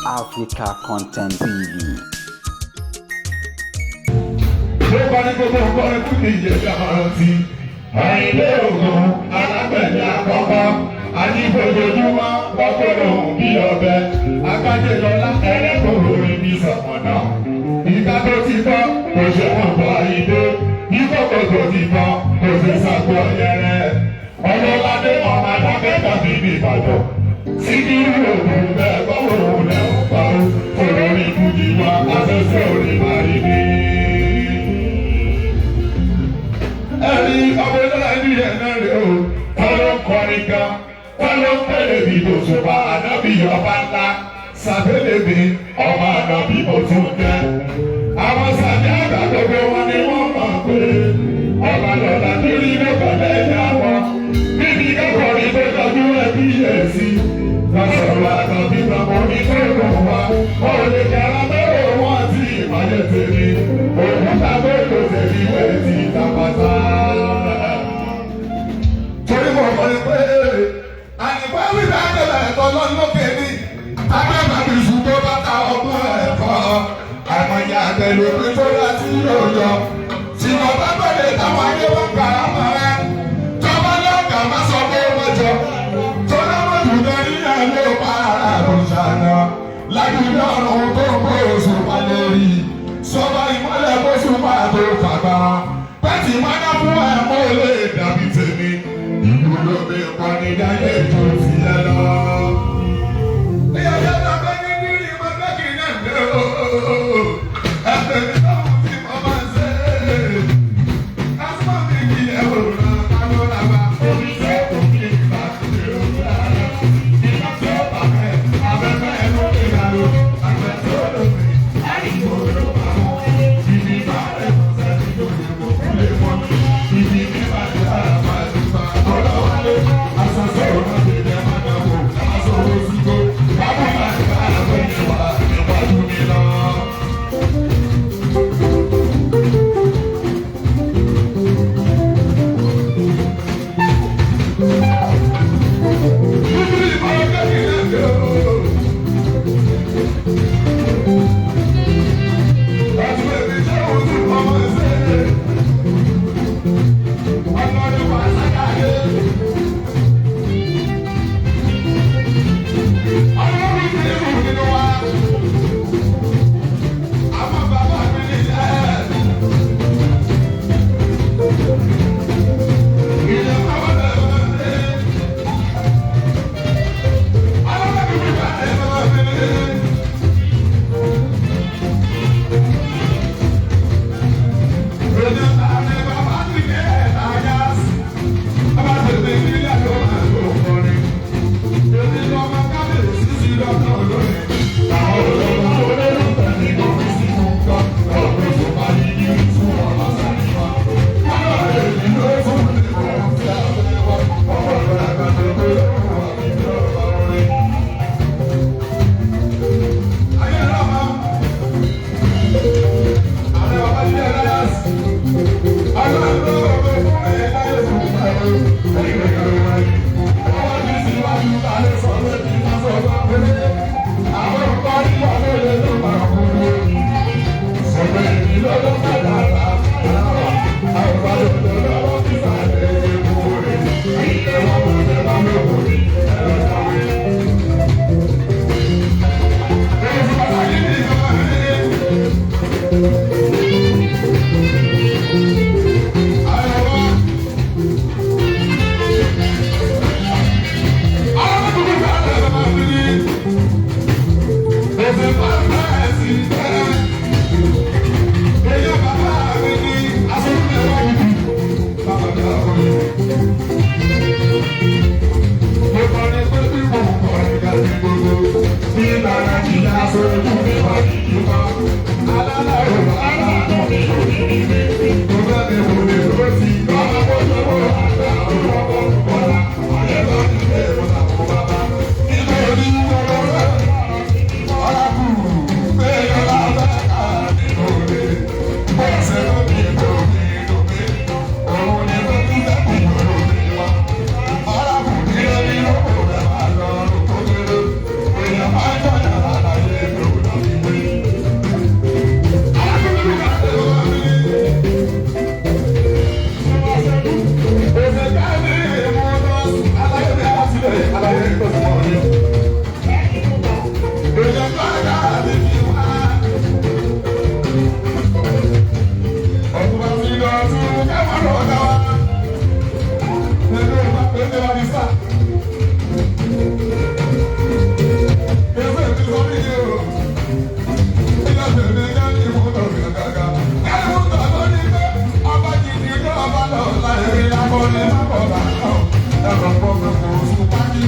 Africa Content TV. Ló bá ní gbogbo nǹkan ẹkú ní ìjẹ̀dá rántí. Àyìnlé ògùn alágbẹ̀dẹ àkọ́kọ́. Àdìgbòjòjúmọ́ gbọ́gbọ́dọ̀ òun bí ọbẹ̀. Agbájẹ́lọ́lá ẹlẹ́kọ̀ọ́ orin ní sọ̀mọ̀nà. Ìka tó ti tọ́ kò ṣe wọ́n bọ̀ àyíndé. Ìkókò tó ti tọ́ kò ṣe sàgbó ọ̀yẹ́rẹ́. Ọlọ́ládé ọmọ adákẹ́kọ̀ọ́ mi ní Ìbàdàn. Síkírù ògùn bẹ́ẹ̀ gbọ́ òun lẹ̀ ń pa ó. Olórí Fújì wa afẹ́fẹ́ orí màrí ni ẹ̀rí ọmọ ìlànà ìlú yẹn náà rè o ta ló ń kọrin gan ta ló ń pèlè bí tòṣùpá ànábì ọba ńlá sàbẹ̀lẹ̀bí ọmọ ànábì mo tún jẹ́ àwọn sàbí àgbà gbogbo wọn ni wọ́n mọ̀ pé ọba lọ́la lórí lọ́kọ̀ lẹ́yìn àwọn níbi kọ́kọ́rin tó jọjú ẹbí yẹn sí lọ́sọ̀rọ̀ àtàbí bàbá oníṣègùn wa ó lè kára mẹ́rọ̀ wọn àti ìmọ̀lẹ̀ tèmi òkúta mélòó tèmi wẹ̀ ti tàpátá. Torí mo kọ́ ni pé àyìnbá wíwá àgbẹ̀bẹ̀ ẹ̀kọ́ lọ́lọ́kẹ́ ní agbẹ́bà mi sùn tó bá ta ọgbọ́n ẹ̀kọ́ àmọ̀yà àgbẹ̀lò pé tó dá sí yóò yọ. Tìmọ̀ bá bẹ̀rẹ̀ táwọn ayé wọn kà á mọ̀ ẹ́ tọ́ba lọ́gàá má sọ pé wọ́n jọ tọ́lá wọn jù lọ ní àlọ́ pa àrùn ṣàná lágbègbè ọ̀run tó kó oṣù palẹ̀ rí sọba ìmọ̀lẹ̀ kó sùn máa tó fàgbà pẹ́ẹ́tì máa fún ẹ̀ mọ́ lè dàbí tèmi ìlú lómi kọ́ni dáyé tó ti yẹ lọ. Ìyàwó ẹ̀dá ní nírí mo fẹ́ kí n náà dé o. Ẹ̀fẹ̀ mi lọ́wọ́ tí mo máa ń ṣe. Asọ́ mi kì í ẹ̀wò náà kánú làbá. Omi ṣe kò kí n bá ti rò rárá. Iná tí ó bà mẹ́, abẹ́fẹ́ ẹnu mi là ló. Àgbẹ̀ tó lò mí, àìkú ló bá wọn. Ibi bá rẹ̀ mọ̀ sẹ́ni tó lè mọ̀ kú lè mọ̀. Ibi mi bá ti dára máa ti bá ọlọ́wálé. Àṣàṣe òun ti jẹ́ máa dàbò. Aṣọ owó sígbó. Báwo máa ń bá àwọn ènìyàn wà níwájú mi lọ?